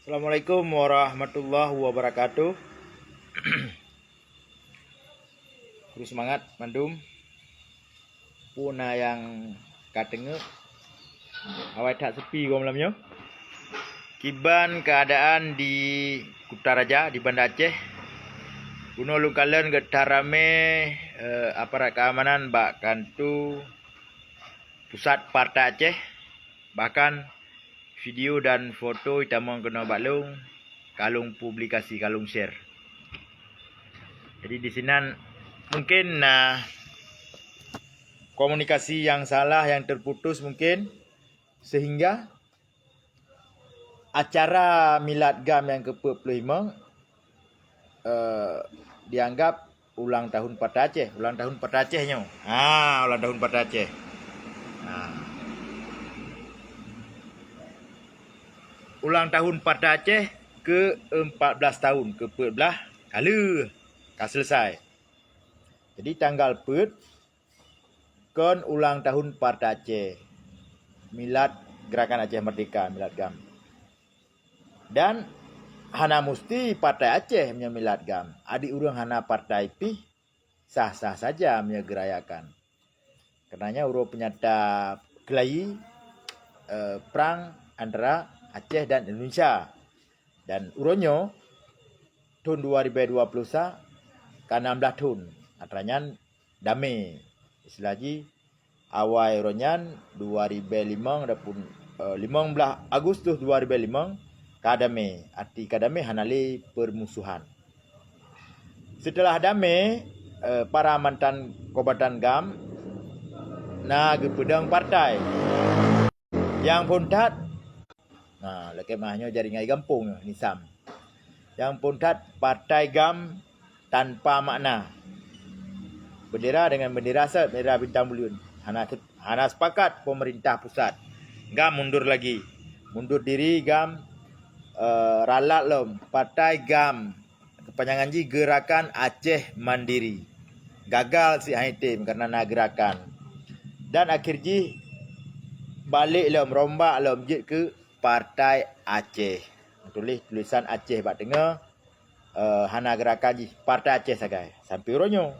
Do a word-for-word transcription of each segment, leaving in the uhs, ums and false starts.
Assalamualaikum warahmatullahi wabarakatuh. Kru seumangat mandum. Peue na nyang ka teungeut? Awai that sepi goe malam nyoe. Kiban keuadaan di Kutaraja, di Banda Aceh. Bunoe lôn kalon geuh that ramé, eh, aparat keamanan bak kanto pusat Partai Aceh. Bahkan video dan foto jitamong keunoe bak lôn, ka lôn publikasi, ka lôn share. Jadi di sinan mungkin na komunikasi nyang salah, nyang terputus mungkin, sehingga acara milad GAM nyang keupeuet ploh limong, eh, dianggap ulang tahun Partai Aceh. Ulang tahun Partai Aceh nyoe. Ha, ulang tahun Partai Aceh. Ha. Ulang tahun Partai Aceh ke empat belas tahun, keupeuet blah kali ka selesai. Jadi tanggal peuet kon ulang tahun Partai Aceh. Milad Gerakan Aceh Merdeka, milad GAM. Dan hana musti Partai Aceh meunyoe milad GAM. Adik ureuëng hana partai pih sah-sah saja meunyoe geurayakan. Karenanya uroe peunyata keulayi, eh, prang antara Aceh dan Indonesia. Dan uroe nyoe, thon dua ribèe dua ploh sa, ka nam blah thon. Atra nyan damé. Istilah jih, awai uroe nyan dua ribèe limong ataupun, eh, limong blah Agustus dua ribèe limong, ka damé. Arti ka damé hana lé peurmusohan. Seuteulah damé, eh, para mantan kombatan GAM na geupeudong partai. Nyang phon that, na, lakèe meu'ah nyoe jaringan gampông nyoe, nisam. Nyang phon that partai GAM tanpa makna. Bendera dengan bendera asai, bendera bintang buleuen. Hana, hana sepakat pemerintah pusat. GAM mundur lagi. Mundur diri GAM, eh, ralat lom. Partai GAM, kepanjangan jih Gerakan Aceh Mandiri. Gagal si Haitem karena na gerakan. Dan akhir jih balek lom, rombak lom jeuet keu Partai Aceh. Tuléh tulisan Aceh bak teungoh, eh, hana gerakan jih, Partai Aceh sagai. Sampai uroe nyoe,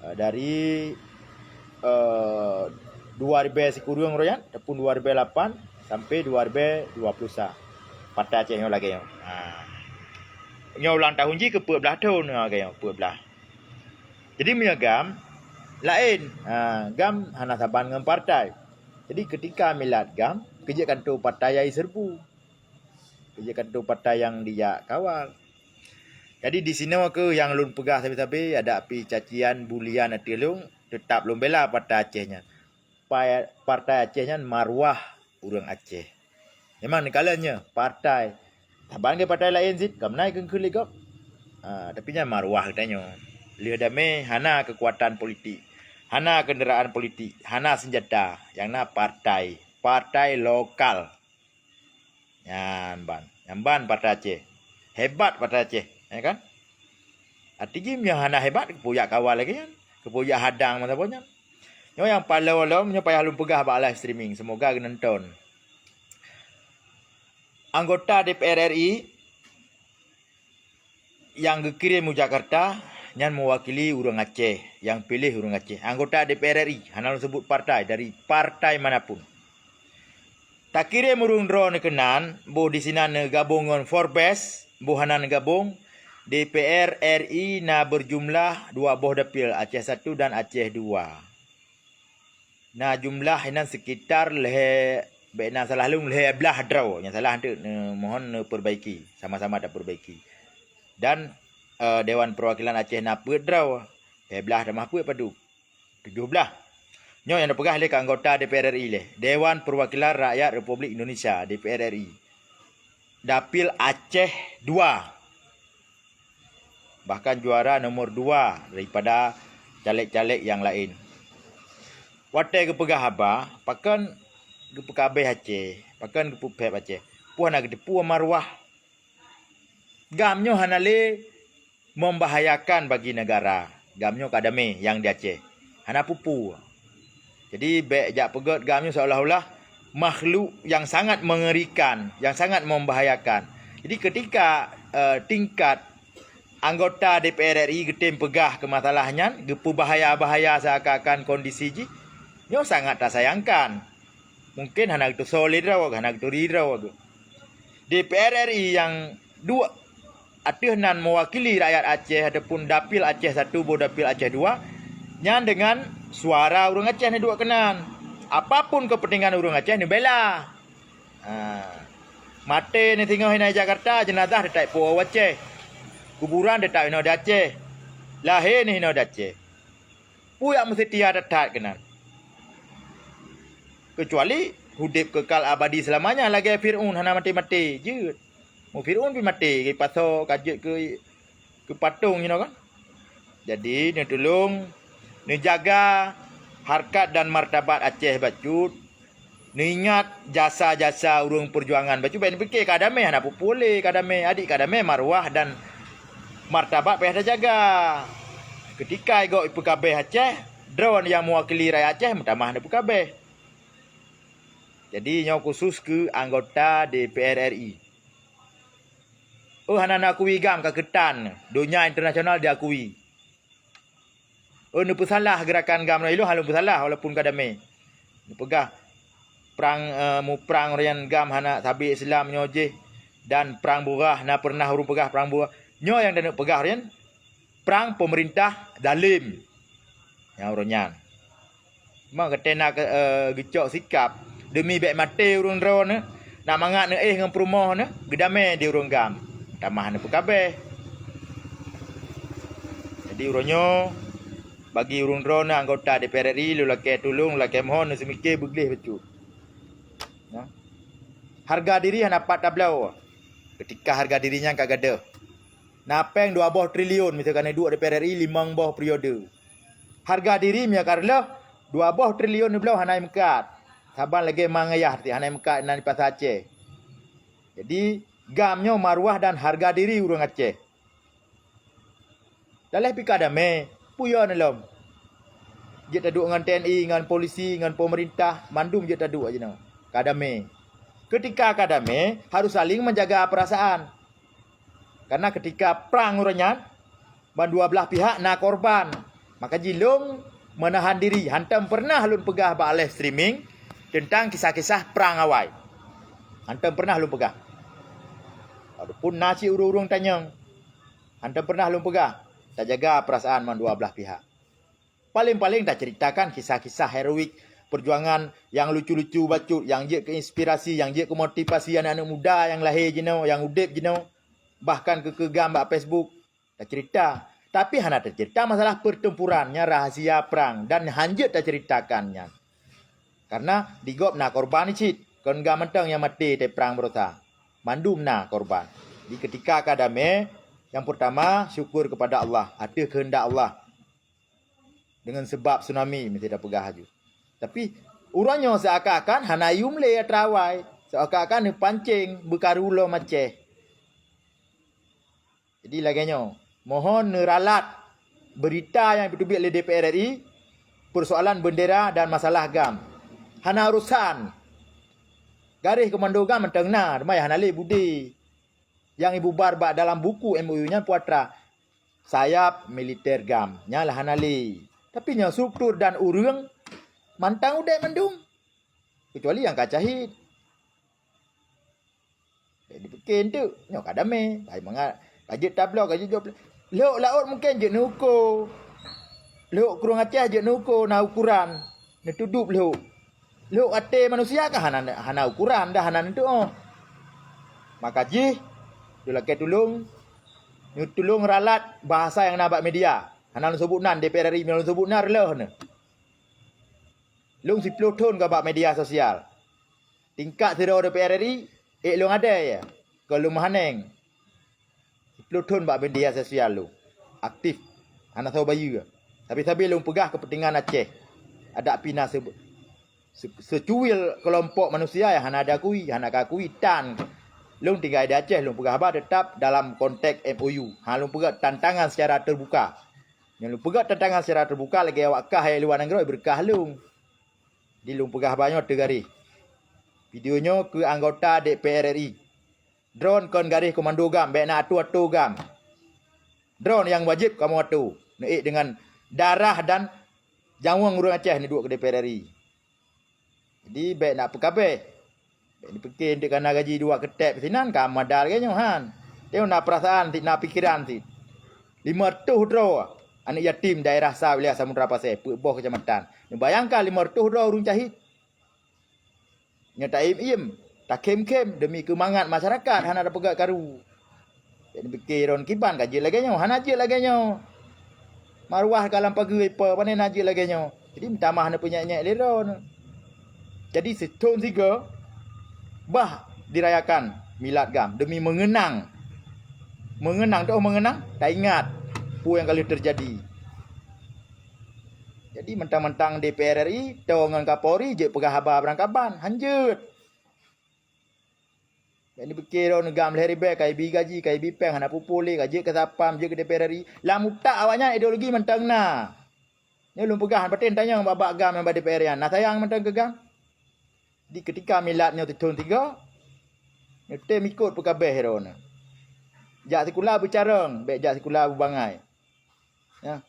eh, dari, eh, dua ribèe sikureueng uroe nyan, ataupun dua ribèe lapan sampai dua ribèe dua ploh sa. Partai Aceh nyoe lagèe nyoe. Ha. Nyoe ulang tahun jih keupeuet blah thon, ha, lagèe nyoe, peuet blah. Jadi meunyoe GAM laén, ha, GAM hana saban ngon partai. Jadi ketika milad GAM, keu jeuet kanto partai nyang jiseureubu. Keu jeuet kanto partai nyang dijak kawal. Jadi di sinoe keuh nyang lôn peugah sabe-sabe, adak pih cacian, bulian ateueh lôn, teutap lôn bela Partai Aceh nyan. Pa-, Partai Aceh nyan maruah ureuëng Aceh. Memang neukalon nyoe partai. Saban lagèe partai laén cit, ka meunan keuneuk lé gob. Ah, tapi nyan maruah geutanyoe. Lheueh damé hana keukuatan politik, hana keundaraan politik, hana seunjata, nyang na partai, partai lokal. Nyan ban, nyan ban Partai Aceh. Hebat Partai Aceh, ya kan? Arti jih meunyoe hana hebat, keupeue jak kawal lagèe nyan, keupeue jak hadang masa boh nyan. Nyoe nyang paléng lom, nyoe payah lôn peugah bak live streaming, semoga geunonton. Anggota D P R R I nyang geukirém u Jakarta nyan meuwakili ureuëng Aceh, nyang piléh ureuëng Aceh. Anggota D P R R I, hana lôn seubut partai, dari partai manapun. Takirém ureuëng droeneuh keunan, boh di sinan neugabong ngon Forbes, boh hana neugabong, D P R R I na beujumlah dua boh dapil, Aceh satu dan Aceh dua. Na jumlah inan sekitar lhèe, bèk na salah lôn, lhèe blah droe. Nyang salah teuk, neumohon neupeubaiki, sama-sama tapeubaiki. Dan, eh, Dewan Perwakilan Aceh na peuet droe, lhèe blah tamah peuet padub, tujoh blah. Nyoe nyang neupeugah lé keu anggota D P R R I lé, Dewan Perwakilan Rakyat Republik Indonesia, D P R R I. Dapil Aceh dua. Bahkan juara nomor dua daripada caleg-caleg nyang laén. Watèe geupeugah haba, pakon geupeukabéh Aceh, pakon geupeupèp Aceh, peue hana geuteupeue maruah. GAM nyoe hana lé membahayakan bagi negara. GAM nyoe ka damé nyang di Aceh. Hana peue-peue. Jadi, bèk jak peugèt GAM nyoe seolah-olah makhluk nyang sangat mengerikan, nyang sangat membahayakan. Jadi ketika, eh, tingkat anggota D P R R I geutem peugah keu masalah nyan, geupeubahaya-bahaya seakan-akan kondisi jih, nyoe sangat tasayangkan. Mungkin hana geuteusoe lé droe, hana geuturi droe. D P R R I nyang duek ateueh nan mewakili rakyat Aceh ataupun dapil Aceh satu boh dapil Aceh dua, nyan dengan suara ureuëng Aceh neuduek keunan. Apapun kepentingan ureuëng Aceh neubela. Ha. Maté neusingoh inoe Jakarta, jeunazah teutap ipeuwoe u Aceh. Kuburan teutap inoe di Aceh. Lahé neuh inoe di Aceh. Peue nyang meuseutia that-that keunan? Keucuali udeb kekal abadi seulamanya lagée Fir'aun hana maté-maté, jeuet. Mu Fir'aun pi maté, geupasoe ka jeuet keu, keu patong jinoe kan. Jadi neutulông neujaga harkat dan martabat Aceh bacut, neuingat jasa-jasa ureuëng peujuangan bacut. Bék neupike ka damé hana peue-peue lé ka damé, adik ka damé marwah dan martabat payah tajaga. Keutika gob ipeukabeh Aceh, droe nyang mewakili rakyat Aceh meutamah neupeukabeh. Jadi nyoe khusus keu anggota D P R R I. Oh hana neukui GAM ka keutan, donya internasional diakui. Oh neupeusalah geurakan GAM nyoe ilong hana neupeusalah walaupun ka damé. Neupeugah prang, eh, muprang rian GAM hana sabe Islam nyoe jih dan prang burah na pernah ureuëng peugah prang burah. Nyoe nyang taneuk peugah rian prang pemerintah zalim. Nyang uroe nyan. Cuma gata na, eh, geucok sikap demi bék maté ureuëng droe nyoe, na mangat neuéh ngon peurumoh nyoe, geudamé di ureuëng GAM. Tamah neupeukabeh. Jadi uroe nyoe bagi ureuëng droe nyoe anggota D P R R I lôn lakée tulông, lôn lakée mohon neuseumike beugleh bacut. Ya. Harga diri hana pat tabloe. Keutika harga diri nyan ka gadôh. Na péng dua boh triliun miseue ka neuduek D P R R I limong boh periode. Harga diri meunyoe ka reuloh dua boh triliun neubloe hana meukat. Saban lagée ma ngon yah hana meukat nan di Pasa Aceh. Jadi GAM nyoe marwah dan harga diri ureuëng Aceh. Daleh pih ka damé, peue yo neulom? Jeuet taduek ngon T N I, ngon polisi, ngon pemerintah, mandum jeuet taduek jinoe. Ka damé. Keutika ka damé, harus saling menjaga perasaan. Karena keutika prang uroe nyan, ban dua blah pihak na korban. Maka jilong meunahan diri, hantom pernah lôn peugah bak live streaming teuntang kisah-kisah prang awai. Hantom pernah lôn peugah. Walaupun na cit ureuëng-ureuëng tanyong, hantom pernah lôn peugah, tajaga perasaan mandua blah pihak. Paléng-paléng taceritakan kisah-kisah heroik perjuangan nyang lucu-lucu bacut, nyang jeuet keu inspirasi, nyang jeuet keu motivasi aneuëk-aneuëk muda nyang lahé jinoe, nyang udeb jinoe, bahkan keu-keu GAM bak Facebook. Tacerita, tapi hana tacerita masalah pertempuran nyang rahasia prang dan hanjeuet taceritakan nyan. Karena di gob na korban cit, kon GAM mantong nyang maté teuprang beurosa. Mandum na korban. Di keutika ka damé, nyang peurtama syukur keupada Allah ateueh keuheundak Allah. Deungon seubab tsunami meusti tapeugah laju. Tapi uroe nyoe seuakan-akan hana yum lé atra awai, seuakan-akan neupancéng beukaru lom Aceh. Jadi lagée nyoe, mohon neuralat beurita nyang jiteubiet lé D P R R I, peusoalan beundera dan masalah GAM. Hana urosan. Garéh komando GAM mantong na, teuma hana lé budé. Nyang ibubar bak dalam buku M O U nyan peue atra sayap militer GAM, nyan lah hana lé. Tapi nyoe struktur dan ureuëng mantong udeb mandum, keucuali nyang ka syahid. Jadi pike enteuk, nyoe ka damé, hai mangat ka jeuet tabloe, ka jeuet jok. Lhok laôt mungken jeuet neuko. Lhok Krueng Aceh jeuet neuko na ukuran, neutudub lhok. Lhok até manusia ka hana, hana ukuran dah hana neuteuoh. Maka jih, lôn lakée tulông, neutulông ralat bahasa nyang na bak media. Hana lôn seubut nan, D P R R I meunyoe lôn seubut nan reuloh neuh. Lôn siplôh thon ka bak media sosial. Tingkat sidroe D P R R I, ék lôn adai, kon lôn meuhaneng. Siplôh thon bak media sosial lôn aktif, hana soe bayeue. Sabe-sabe lôn peugah keupeuntengan Aceh. Adak pih na se-, se-, seucuil keulompok manusia nyang hana diakui, hana ka akui tan. Lôn tinggai di Aceh, lôn peugah haba teutap dalam konteks M O U. Ha, lôn peugah tantangan secara terbuka. Nyang lôn peugah tantangan secara terbuka lagée awak kah nyang luwa nanggroe beureukat lôn. Di lôn peugah haba nyoe teugaréh. Video nyoe keu anggota D P R R I. Droeneuh kon garéh komando GAM, bék na atu-atu GAM. Droeneuh nyang wajéb kamoe atu, neuék deungon darah dan nyawöng ureuëng Aceh neuduek keu D P R R I. Jadi bék na peukabéh. Bék neupike deuek kana gaji dua keutép sinan ka mada lagée nyoe han. Teuh na peurasaan cit, na pikeran cit. Lima reutôh droe aneuëk yatim daerah sa wilayah Samudra Pasé, peuet boh keucamatan. Neubayangkan lima reutôh droe ureuëng syahid. Nyoe taiem-iem, takhém-khém deumi keumangat masyarakat hana tapeugét karu. Bék neupike droeneuh kiban ka jeuet lagée nyoe, hana jeuet lagée nyoe. Maruah ka lam pageue ipa, pane na jeuet lagée nyoe. Jadi meutamah neupeunyék-nyék lé droeneuh. Jadi sithon sigoe bah dirayakan milad GAM deumi meungeunang. Meungeunang, toh meungeunang, taingat peue nyang ka lheueh teujadi. Jadi mantang-mantang D P R R I toe ngon Kapolri jeuet peugah haba beurangkaban, hanjeuet. Bék neupike droeneuh GAM lhée ribée ka ibi gaji, ka ibi péng, hana peue-peue lé, ka jeuet keu satpam, jeuet keu D P R R I. Lam utak awaknyan ideologi mantong na. Nyoe lôn peugah, patéh tanyong bak-bak GAM nyang bak D P R nyan, na sayang mantong keu GAM? Di keutika milad nyoe sithon sigoe, nyoe tem ikot peukabéh droeneuh. Jak sikula beucarông, bék jak sikula beubangai. Ya.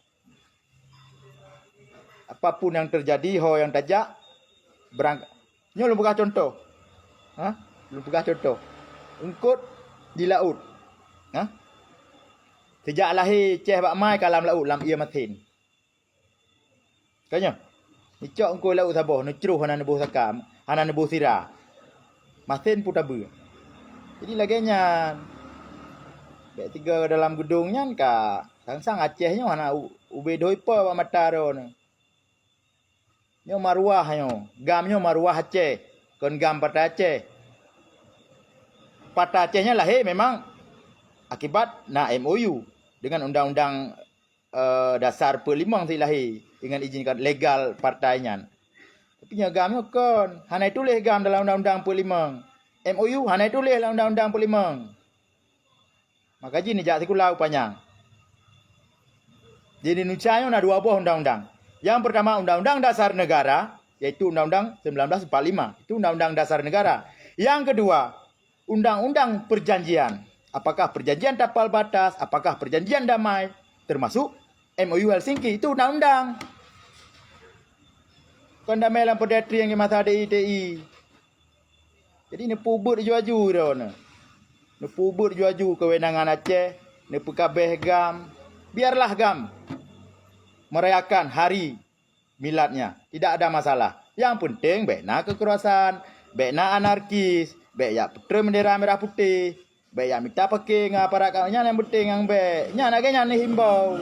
Apapun nyang teujadi, ho nyang tajak, berang-, nyoe lôn peugah cuntoh. Ha? Lôn peugah cuntoh. Eungkot di laôt. Ha? Sejak lahé céh bak mai ka lam laôt, lam ié masen. Ka nyoe. Neucok eungkot laôt saboh, neucroh hana neuboh saka, hana neuboh sira. Masen peue tabeue. Jadi lagée nyan. Bék tiga dalam geudong nyan ka sang-sang Aceh nyoe hana u-, ubé dhoe ipa bak mata droeneuh. Nyoe maruah nyoe, GAM nyoe maruah Aceh, kon GAM Partai Aceh. Partai Aceh nyan lahé memang akibat na M O U deungon undang-undang, eh, dasar peuet limong sit lahé deungon izin legal partai nyan. Tapi nyoe GAM nyoe kon, hana ituléh GAM dalam undang-undang peuet limong. M O U hana ituléh dalam undang-undang peuet limong. Maka jih neujak sikula u panyang. Di Indonesia nyoe na dua boh undang-undang. Yang pertama Undang-Undang Dasar Negara, yaitu Undang-Undang sembilan belas empat lima. Itu Undang-Undang Dasar Negara. Yang kedua, Undang-Undang Perjanjian. Apakah perjanjian tapal batas, apakah perjanjian damai, termasuk M O U Helsinki, itu undang-undang. Kon damai lam peudatri nyang di masa D I T I. Jadi neupeubuet laju-laju droeneuh. Neupeubuet laju-laju keuwenangan Aceh, neupeukabeh GAM. Biarlah GAM merayakan hari miladnya, tidak ada masalah. Yang penting bék na kekerasan, bék na anarkis, bék jak peutrön bendera merah putih, bék jak mita pake ngon aparat keamanan, nyang penting nyang bék. Nyan lagée nyan neuhimbau.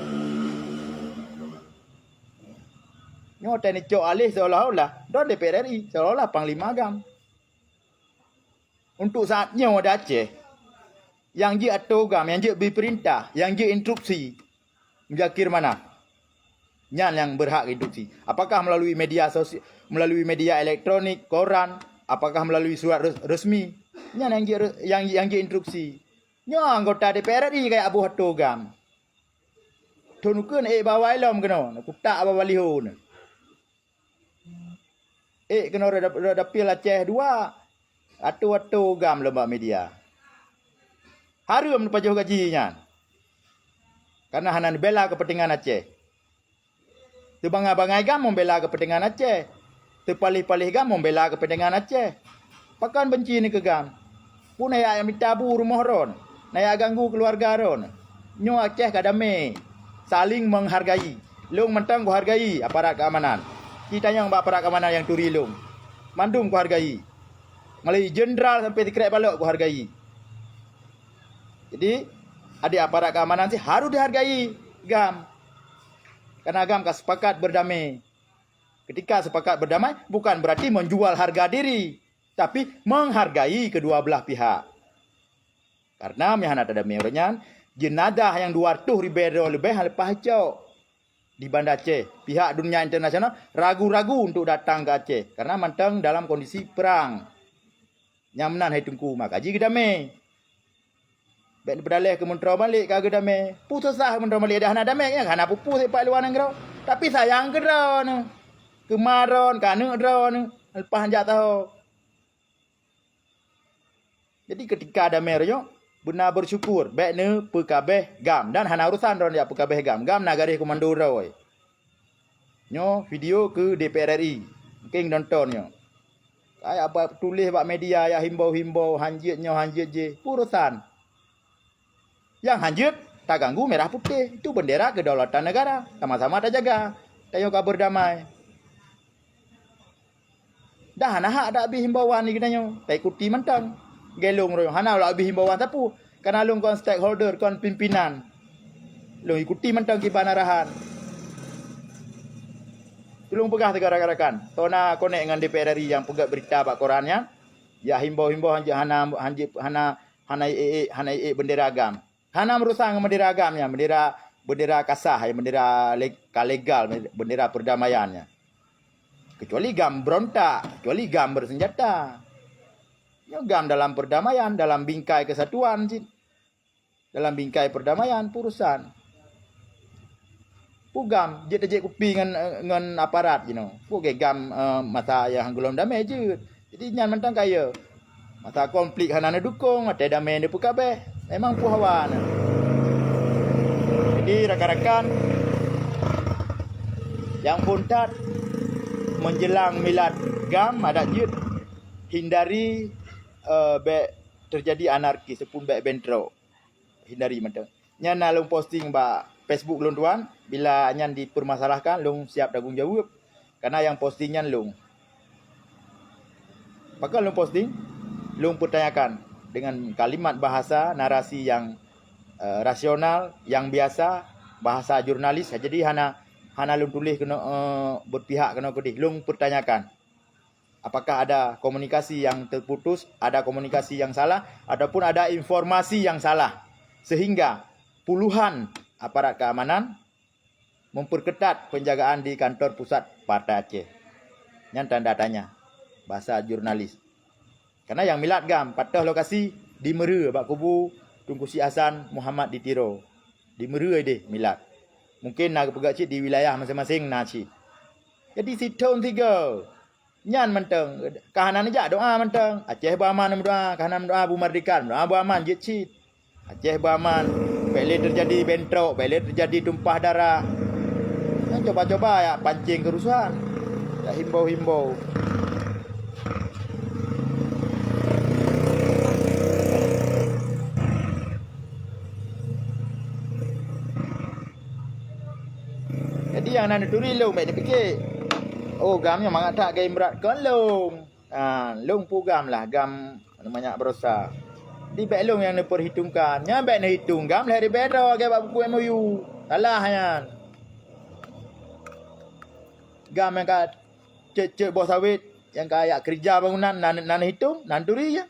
Nyoe teunicok alih seolah-olah droe D P R R I, seolah-olah panglima GAM. Untuk saat nyoe di Aceh, nyang jeuet atô GAM, nyang jeuet bri peurintah, nyang jeuet instruksi, Muzakir Manaf. Nyan nyang berhak instruksi. Apakah melalui media sosi-, melalui media elektronik, koran, apakah melalui surat res-, resmi? Nyan nyang jeuet re-, nyang, nyang jeuet instruksi. Nyoe anggota D P R R I kajak boh atô GAM. Thon ukeue ék bak awai lom keunoe, kutak bak baliho nyoe. Ék keunoe rot dap-, rot dapil Aceh dua, atô-atô GAM lom bak media. Hareuem neupajoh gaji nyan. Karena hana neubela keupeuntengan Aceh. Teubangai-bangai GAM membela keupeuntengan Aceh. Teupaléh-paléh GAM membela keupeuntengan Aceh. Pakon benci neuh keu GAM? Peue na jak mita bu rumoh droe, na jak ganggu keuluwarga droe. Nyoe Aceh ka damé, saling menghargai. Lôn mantong kuhargai aparat keamanan. Ci tanyong bak aparat keamanan nyang turi lôn. Mandum kuhargai. Mulai jenderal sampai sikrek balok kuhargai. Jadi, adak aparat keamanan sih harus dihargai GAM. Karena GAM ka sepakat berdamai. Ketika sepakat berdamai, bukan berarti menjual harga diri, tapi menghargai kedua belah pihak. Karena meuhana tadamé uroe nyan, jeunazah nyang dua reutôh ribée droe leubeh leupah cok di Banda Aceh. Pihak dunia internasional ragu-ragu untuk datang ke Aceh karena mantong dalam kondisi perang. Nyang meunan hai Teungku, maka jih geudamé. Bék neupeudaleh keu meuntroe Malik ka geudamé. Peue susah meuntroe Malik dak hana damé, nyan hana peue-peue sipat luwa nanggroe. Tapi sayang keu droeneuh. Keu ma droeneuh, keu aneuk droeneuh, leupah jak taho. Jadi ketika damé roh nyoe, beuna bersyukur, bék neupeukabéh GAM dan hana urusan droe jak peukabéh GAM. GAM na garéh komando droe. Nyoe video keu D P R R I. Mungkin nonton nyoe. Kayak ba tuléh bak media ya himbau-himbau, hanjeuet nyoe, hanjeuet jih. Urusan. Nyang hanjeuet taganggu merah putéh. Itu bendera kedaulatan negara. Sama-sama tajaga. Tanyoe ka berdamai. Dah hana hak dak bri himbauan di geutanyoe, taikuti mantong. Gelong roh hana lak bri himbauan sapeue, karena lôn kon stakeholder, kon pimpinan. Lôn ikuti mantong kiban arahan. Tulông peugah sigoe rakan-rakan, soe na konek ngon D P R R I nyang peugét beurita bak koran nyan, ya himbau-himbau hanjeuet hana, hanjeuet hana, hana ék-ék, hana ék bendera GAM. Hana meurusan ngon bendera GAM nyan, bendera, bendera kasah, ya, bendera le-, ka legal, bendera perdamaian nyan. Kecuali GAM berontak, kecuali GAM bersenjata. Nyoe GAM dalam perdamaian, dalam bingkai kesatuan cit. Dalam bingkai perdamaian, peue urusan. Peue GAM jeuet tajép kupi ngon, ngon aparat jinoe. Peue GAM, eh, masa nyang gohlom damé jeuet. Jadi nyan mantong kaya. Masa konflik hana neudukong, watée damé neupeukabéh. Memang peue hawa na. Jadi rakan-rakan, nyang phon that menjelang milad GAM adak jeuet hindari, eh, bék terjadi anarkis ataupun bék bentrok. Hindari mantong. Nyan na lôn posting bak Facebook lôn tuan, bila nyan dipermasalahkan, lôn siap tanggung jaweueb. Karena nyang posting nyan lôn. Pakon lôn posting? Lôn pertanyakan dengan kalimat bahasa narasi yang, eh, rasional, yang biasa, bahasa jurnalis. Jadi hana, hana lôn tuléh keunoe, eh, berpihak keunoe keudeh. Lôn pertanyakan. Apakah ada komunikasi yang terputus, ada komunikasi yang salah, ataupun ada informasi yang salah, sehingga puluhan aparat keamanan memperketat penjagaan di kantor pusat Partai Aceh. Nyan tanda tanya, bahasa jurnalis. Karena nyang milat GAM patéh lokasi di Meureu bak kubu Teungku Syik Hasan Muhammad di Tiro. Di Meureu deh milat. Mungkin na geupeugah cit di wilayah maséng-maséng na cit. Jadi sithon sigoe. Nyan mantong, ka hana neujak doa mantong. Aceh beuaman meudoa, ka hana meudoa beumeurdeka, meudoa beuaman jeuet cit. Aceh beuaman, bék lé teujadi bentrok, bék lé teujadi tumpah darah. Nyan cuba-cuba jak pancéng keurusuhan, jak himbau-himbau. Jadi nyang na neuturi lôn bék neupike, "Oh, GAM nyoe mangat that geuimrat kon lôn." Ah, lôn peue GAM lah, GAM manyak baroesa. Di bék lôn nyang neuperhitungkan. Nyan bék neuhitong GAM lhée ribée droe lagée bak buku M O U. Salah nyan. GAM nyang ka cét-cét boh sawét, nyang ka jak keurija bangunan, na, na neuhitong, na neuturi nyan.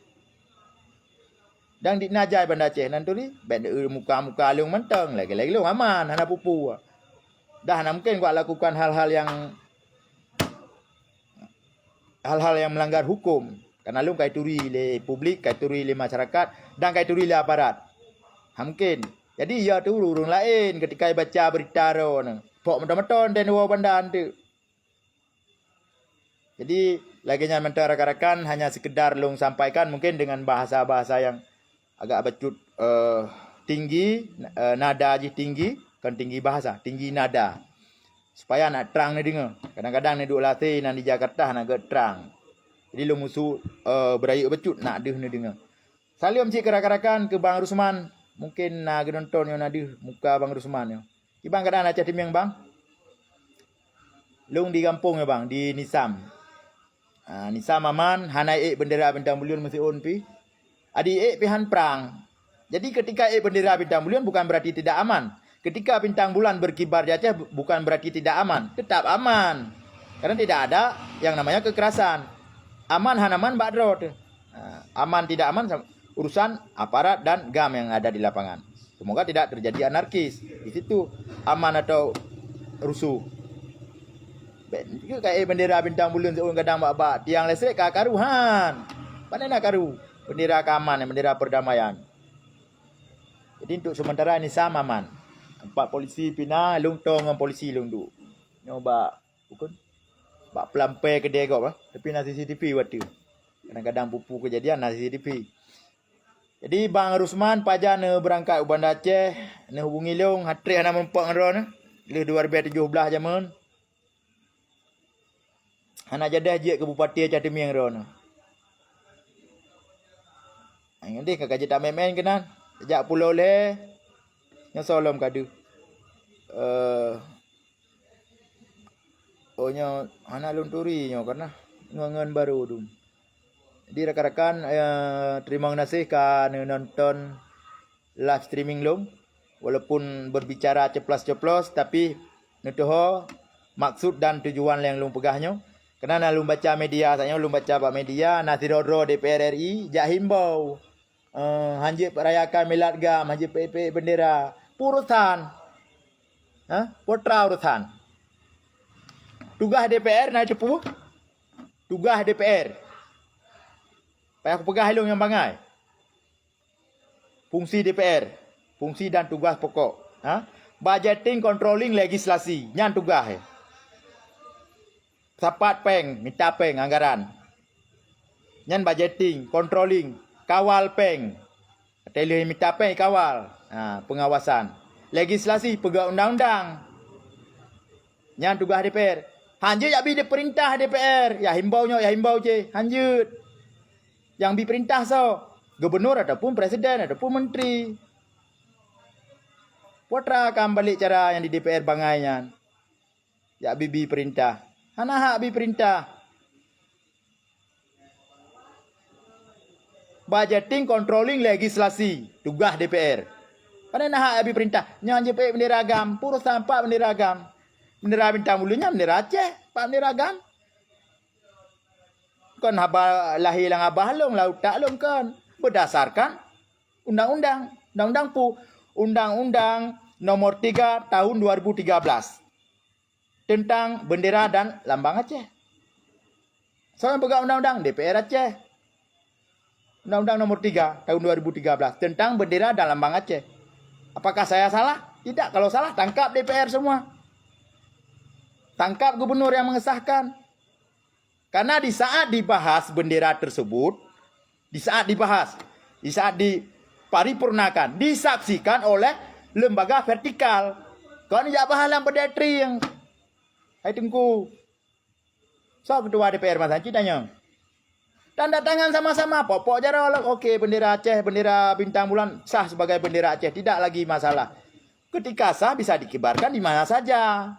Dan di na jai Banda Aceh na neuturi, bék muka-muka lôn mantong, lagée-lagée lôn aman, hana peue-peue. Dah hana mungken geuak lakukan hal-hal nyang, hal-hal nyang meulanggar huköm. Karena lôn ka ituri lé publik, ka ituri lé masyarakat, dan ka ituri lé aparat. Hana mungken. Jadi, ya tu ureuëng laén ketika ibaca beurita droeneuh, pok meuton-meuton dan woe banda anteuk. Jadi, lagée nyan mantong rakan-rakan, hanya sekedar lôn sampaikan mungkin dengan bahasa-bahasa yang agak bacut, eh, tinggi, eh, nada jih tinggi, kon tinggi bahasa, tinggi nada. Supaya nak trang neudeungoe. Kadang-kadang neuduek lasé nan di Jakarta hana gét trang. Jadi lôn musu, eh, beurayeuk bacut nak deuh neudeungoe. Saleuem cit keu rakan-rakan keu Bang Rusman. Mungkin na geunonton nyoe na deuh muka Bang Rusman nyoe. Kiban keuadaan Aceh Teumieng, Bang? Lôn di gampông nyoe, Bang, di Nisam. Ah, Nisam aman, hana ék bendera bintang buleuen meusiôn pih. Adi ék pih han prang. Jadi ketika ék bendera bintang buleuen bukan berarti tidak aman. Ketika bintang bulan berkibar di Aceh bu-, bukan berarti tidak aman, tetap aman. Karena tidak ada yang namanya kekerasan. Aman hana aman bak droe teuh. Ha, aman tidak aman sam-, urusan aparat dan GAM yang ada di lapangan. Semoga tidak terjadi anarkis. Di situ aman atau rusuh. Bék ka ék bendera bintang buleuen siôn gadang bak-bak tiang listrik ka karu han. Pane na karu? Bendera keamanan, bendera perdamaian. Jadi untuk sementara Nisam aman. Empat polisi pih na, lôn toe ngon polisi lôn duek. Nyoe bak, bukon, bak peulampai keudè gob, ah. Tapi na C C T V watèe. Kadang-kadang peue-peue kejadian na C C T V. Jadi Bang Rusman pajan neubeurangkat u Banda Aceh, neuhubungi lôn, hat-trick hana meurumpok ngon droeneuh, lheueh dua ribèe tujoh blaih jameun. Hana jadeh jeuet keu Bupati Aceh Teumieng droeneuh. Nyan deh ka jeuet tamén-mén keunan. Jak pulo lhèe, nyoe soe lom ka deuh. Eh, oh, nyoe hana lôn turi nyoe, karena ngon-ngon barô dum. Jadi rakan-rakan, eh, terima kasih ka neunonton live streaming lôn. Walaupun berbicara ceplos-ceplos, tapi neutuho maksud dan tujuan nyang lôn peugah nyoe. Karena na lôn baca media, saat nyoe lôn baca bak media, na sidroe-droe D P R R I jak himbau, eh, hanjeuet rayakan milad GAM, hanjeuet peuék-peuék bendera. Peue urosan. Ha? Peue teuma urosan. Tugaih D P R na teupeue? Tugaih D P R. Payah kupeugah lôn nyang bangai. Fungsi D P R, fungsi dan tugaih pokok, ha? Budgeting, controlling, legislasi, nyan tugaih. Sapat péng, mita péng anggaran. Nyan budgeting, controlling, kawal péng. Watèe lheueh mita péng kawal, ha, pengawasan. Legislasi, peugah undang-undang. Nyan tugaih D P R. Hanjeuet jak bi peurintah D P R. Ya himbau nyoe, ya himbau jéh. Hanjeuet. Nyang bi peurintah soe? Gubunur ataupun presiden ataupun menteri. Peue teuma ka meubalek cara nyang di D P R bangai nyan. Jak bi, bi peurintah. Hana hak bi peurintah. Budgeting, controlling, legislasi, tugaih D P R. Pane na hak abi peurintah? Nyan jipeuék bendera GAM, peue urosan pat bendera GAM. Bendera bintang buleuen nyan bendera Aceh, pat bendera GAM. Kon haba lahé lam babah lôn, lam utak lôn kon. Berdasarkan undang-undang. Undang-undang peue? Undang-undang nomor tiga tahun dua ribu tiga belas. Teuntang bendera dan lambang Aceh. Soe nyang peugah undang-undang? D P R Aceh. Undang-undang nomor tiga tahun dua ribu tiga belas teuntang bendera dan lambang Aceh. Apakah saya salah? Tidak. Kalau salah, tangkap D P R semua. Tangkap gubernur yang mengesahkan. Karena di saat dibahas bendera tersebut, di saat dibahas, di saat diparipurnakan, disaksikan oleh lembaga vertikal. Kon jak bahas lam pedestrian. Hai Teungku, soe ketua D P R masa cit nyoe? Tanda tangan sama-sama, pok-pok jaroe lom. Oke, bendera Aceh, bendera bintang bulan sah sebagai bendera Aceh, tidak lagi masalah. Ketika sah bisa dikibarkan di mana saja.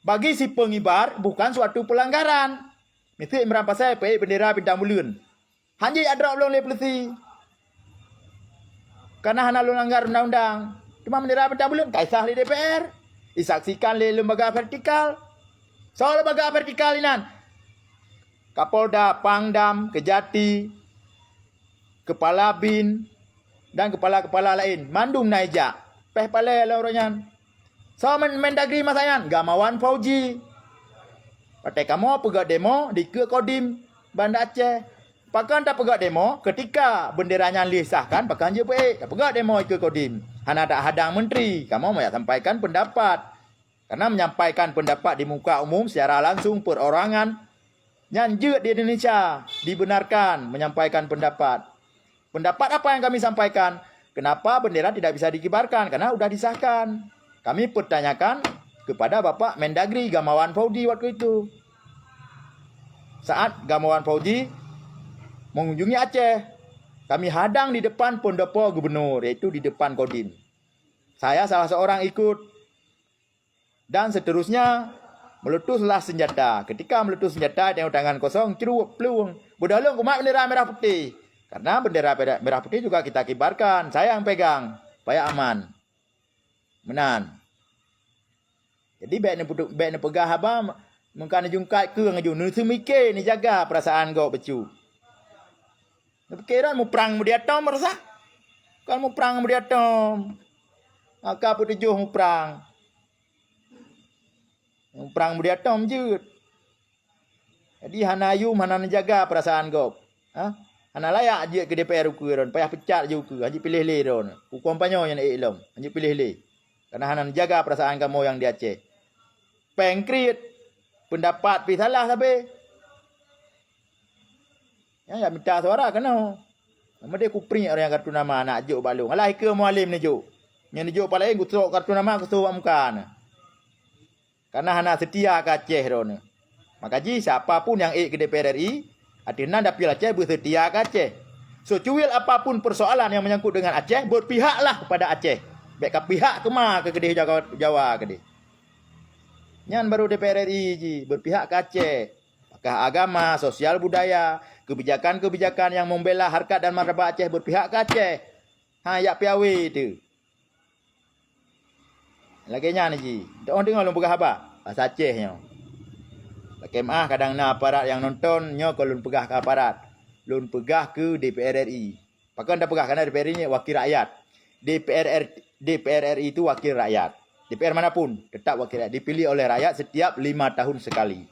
Bagi si pengibar bukan suatu pelanggaran. Miseue Imran Pasai peuék bendera bintang buleuen. Hanjeuet jak drop lom lé polisi. Karena hana lôn langgar undang-undang. Teuma bendera bintang buleuen ka isah lé D P R. Isaksikan lé lembaga vertikal. Soe lembaga vertikal inan? Kapolda, Pangdam, Kejati, Kepala bin, dan kepala-kepala laén. Mandum na ijak. Péh palée lom uroe nyan. Soe Men-, Mendagri masa nyan? Gamawan Fauji. Watée kamoe peugét demo dikeue Kodim Banda Aceh. Pakon tapeugét demo? Ketika bendera nyan lheueh sahkan, pakon jeuet peuék? Tapeugét demo dikeue Kodim. Hana tahadang menteri. Kamoe meusampaikan pendapat. Karena menyampaikan pendapat di muka umum secara langsung perorangan, nyan jeuet di Indonesia dibenarkan menyampaikan pendapat. Pendapat apa yang kami sampaikan? Kenapa bendera tidak bisa dikibarkan? Karena udah disahkan. Kami pertanyakan kepada Bapak Mendagri Gamawan Fauji waktu itu. Saat Gamawan Fauji mengunjungi Aceh, kami hadang di depan pendopo gubernur, yaitu di depan Kodim. Saya salah seorang ikut. Dan seterusnya, meletuslah senjata. Ketika meletus senjata, tengok tangan kosong, cerup, plueng. Beudôh lôn kumat bendera merah putih. Karena bendera peda-, merah putih juga kita kibarkan. Saya yang pegang, supaya aman. Meunan. Jadi, bék neupeuduk-, bék neupeugah haba, meuka neujungkat keu ngeujung. Neuseumike, neujaga perasaan gob bacut. Neupike droe muprang meudiatom meurasa. Kon muprang meudiatom. Maka peutujoh muprang. Muprang meudiatom jeuet. Jadi hana yum, hana neujaga perasaan gob. Ha? Hana layak jeuet keu D P R ukeue droe, payah peucat jeuet ukeue, hanjeuet piléh lé droe. Huköm panyöt nyang ék lom, hanjeuet piléh lé. Karena hana neujaga perasaan kamoe nyang di Aceh. Péng kriet, pendapat pih salah sabe. Nyan jak mita suara keunoe. Meudeh kupriek ureuëng nyang kartu nama na jok bak lôn. Alah, ikeu Mualem neujok. Nyang neujok pat laén, geutrok kartu nama geusoe bak muka neuh. Karena hana seutia keu Aceh droeneuh. Maka jih, siapa pun nyang ék keu D P R R I, ateueh nan dapil Aceh, beuseutia keu Aceh. Secuil apapun persoalan yang menyangkut dengan Aceh, berpihaklah kepada Aceh. Bék kapihak keuma keu keudeh Jawa, Jawa keudeh. Nyan baru D P R R I jih, berpihak keu Aceh. Apakah agama, sosial budaya, kebijakan-kebijakan yang membela harkat dan martabat Aceh, berpihak keu Aceh. Ha, jak piawé teuh. Lagée nyan jih. Teuoh deungoe lôn peugah haba bahasa Aceh nyoe. Lakée meuáh, kadang na aparat nyang nonton, nyoe kon lôn peugah keu aparat. Lôn peugah keu D P R R I. Pakon tapeugah, karena D P R R I nyoe wakil rakyat. D P R R, D P R R I itu wakil rakyat. D P R manapun tetap wakil rakyat, dipilih oleh rakyat setiap lima tahun sekali.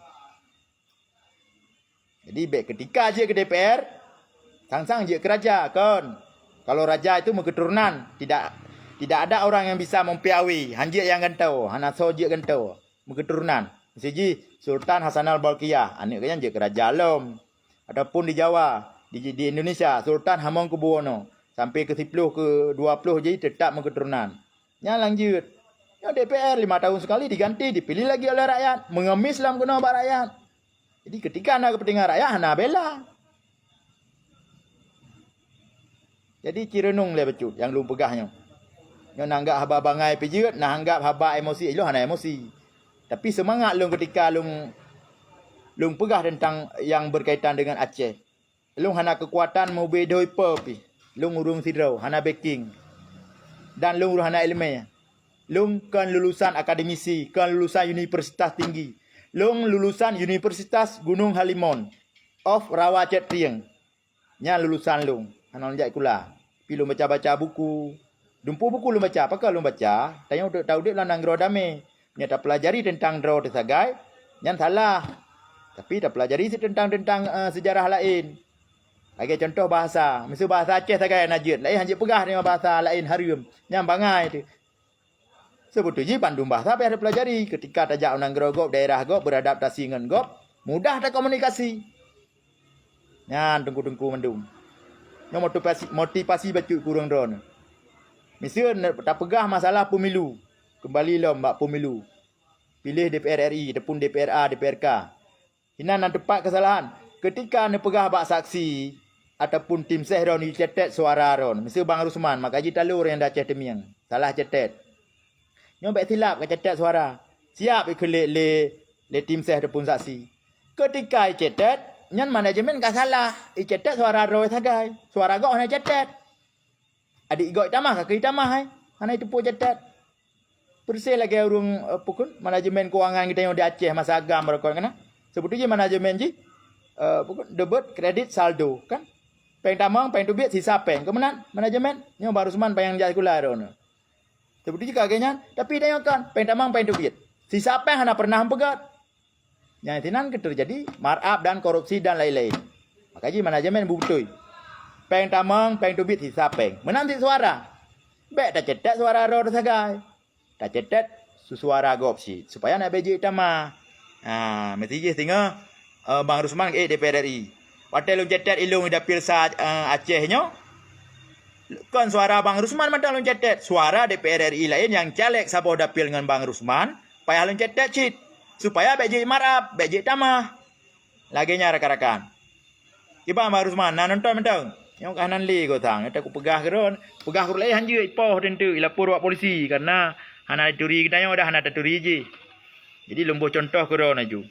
Jadi, bék keutika jeuet keu D P R, sang-sang jeuet keu raja, kon. Kalau raja itu meuketurunan, tidak, tidak ada orang yang bisa mempiawai, han jeuet nyang gantoe, hana soe jeuet gantoe, meuketurunan. Miseue jih Sultan Hasanal Bolkiah, aneuëk geuh nyan jeuet keu raja lom. Ataupun di Jawa, di, di Indonesia, Sultan Hamengkubuwono, sampai keu siploh, keu dua ploh jih tetap meuketurunan. Nyan lam jeuet. Nyoe D P R lima tahun sekali diganti, dipilih lagi oleh rakyat, mengemis lam keunoe bak rakyat. Jadi, keutika na keupeuntengan rakyat, hana bela. Jadi, cireunong lé bacut nyang lôn peugah nyoe. Nyoe na anggab haba bangai pih jeuet, na anggab haba emosi, ilôn hana emosi. Tapi, seumangat lôn keutika lôn, lôn peugah teuntang nyang berkaitan dengan Aceh. Lôn hana keukuatan meubri doi peue pih. Lôn ureuëng sidroe, hana backing. Dan lôn ureuëng hana iéleumé. Lôn kon lulusan akademisi, kon lulusan universitas tinggi. Lôn lulusan Universitas Gunung Halimon of Rawa Cetrieng. Nyan lulusan lôn, hana lôn jak sikula. Pi lôn baca-baca buku. Dumpeue buku lôn baca, pakon lôn baca, tanyoe udeb, taudeb lam nanggroe damé. Meunyoe tapeulajari teuntang droe teuh sagai, nyan salah. Tapi tapeulajari cit teuntang, teuntang, eh, seujarah laén. Lagée contoh bahasa, miseue bahasa Aceh sagai na jeuet, laén han jeuet peugah nyoe bahasa laén hareuem, nyan bangai teuh. Seubeutôi jih bandum bahasa payah tapeulajari, keutika tajak u nanggroe gob, daerah gob, beuradaptasi ngon gob, mudah takomunikasi. Nyan teungku-teungku mandum. Nyoe motivasi, motivasi bacut keu ureuëng droeneuh. Miseue tapeugah masalah pemilu, keumbali lom bak pemilu. Piléh D P R R I ataupun D P R A, D P R K. Hinan na teupat keusalahan. Keutika neupeugah bak saksi ataupun tim seh droeneuh jicatet suara droeneuh, miseue Bang Rusman, maka jih talo ureuëng nyang di Aceh Teumieng, salah catet. Nyoe bék silap kacatet suara. Siap ikheun lé, lé, lé tim seh ataupun saksi. Keutika icatet, nyan manajemen ka salah. Icatet suara droe sagai. Suara gob hana icatet. Adak igob itamah, ka keuh itamah, hai. Hana iteupeue catet. Persis lagée ureuëng, eh, peue kheun, manajemen keuangan geutanyoe di Aceh masa agam barokon kana. Seubeutôi jih manajemen jih, eh, peue kheun, debit, kredit, saldo, kan? Péng tamong, péng teubiet, sisa péng. Keuh meunan manajemen. Nyoe Bang Rusman panyang jak sikula droeneuh. Seubeutôi jih ka lagée nyan, tapi tanyoe kon, péng tamong, péng teubiet. Sisa péng hana pernah meupeugét. Nyang sinan keuh teujadi marap dan korupsi dan laén-laén. Maka jih manajemen beubeutôi. Péng tamong, péng teubiet, sisa péng. Meunan cit suara. Bék tacatet suara droe sagai. Tacatet su-, suara gob cit, supaya na bék jeuet itamah. Ha, meusti jih singoh, eh, Bang Rusman ék D P R R I. Watée lôn catet ilôn di dapil sa, eh, Aceh nyoe, kon suara Bang Rusman mantong lôn catet, suara D P R R I laén nyang caleg saboh dapil ngon Bang Rusman, payah lôn catet cit, supaya bék jeuet marap, bék jeuet tamah. Lagée nyan rakan-rakan. Kiban Bang Rusman, na nonton mantong? Nyoe ka hana lé gosang, nyoe takupeugah keudroe, peugah keudroe lé han jeuet ipoh teuntu, ilapor bak polisi, karena hana ituri geutanyoe dah hana taturi jih. Jadi lôn boh contoh keudroe laju.